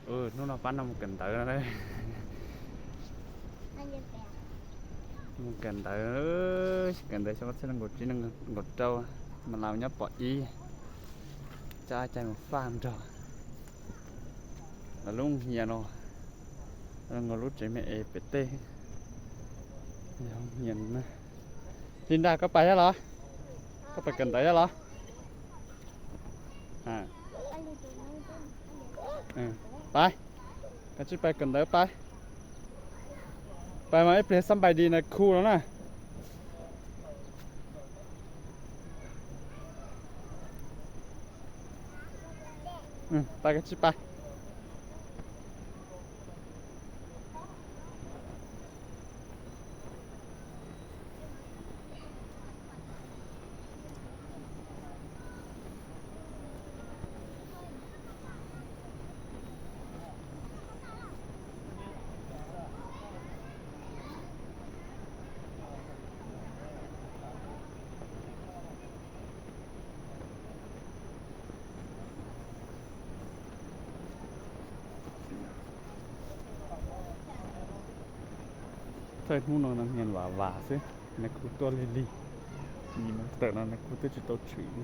Hnub no pab no mus kawm ntawv no. Mus kawm ntawv, kawm ntawv xyoo ob txhiab nees nkaum tsib nees nkaum rau, mas las nyob pom ib, coj caij mus faj nrog lawv lub hias no, lub tsev me es pem tej. Linda, koj pais thiab los? Koj pais kawm ntawv thiab los? Pais, koj tsij pais kawm ntawv pais. Pais mas ib pliag xab npais dis na khu no na. Pais koj tsij pais. Thawj hnub no nag hnia vam vam xwb, nais khu tuaj lig lig. Nim no tawm no nais khu twb tsis tau tshwm li.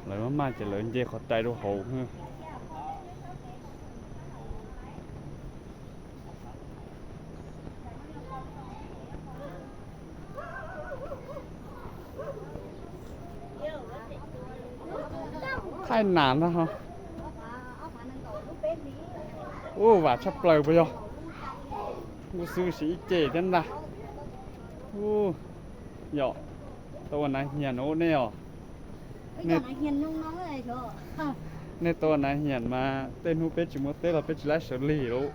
Lawv maj maj ces lawv nce qhov rais rau hauv. Thaij nam ntag ho. Ub, vam tshaj plaws puas yog? Ub, xwb sim ib ce thiab ntag. Ub, yog tau ua nav hias no nej os. Nej tau ua nav hias mas tej hnub peb tsis muaj teb los peb tsis laib sawv lig lauj.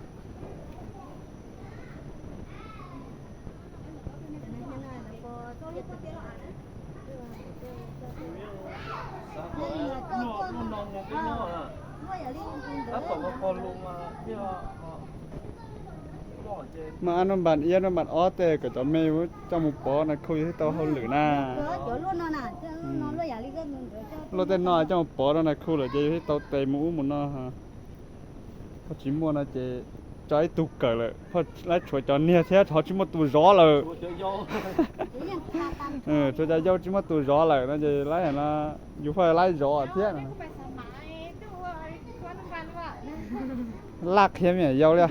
Mas ab nub npas ib nub npas ob tej kom cov me coj mus pov na khu yus thiaj tau hauj lwm na. Luaj tej no coj mus pov rau na khu lawm ces yus thiaj tau tes mus ub mus no. Ho tsis muaj no ces tso ib tug kawm lawm, laib tshuav cov niag thiab ho tsis muaj tus zov lawm. Tshuav cov yau tsis muaj tus zov lawm no ces laib no yus ho laib zov thiab. Laj qhia me nyuam yau li.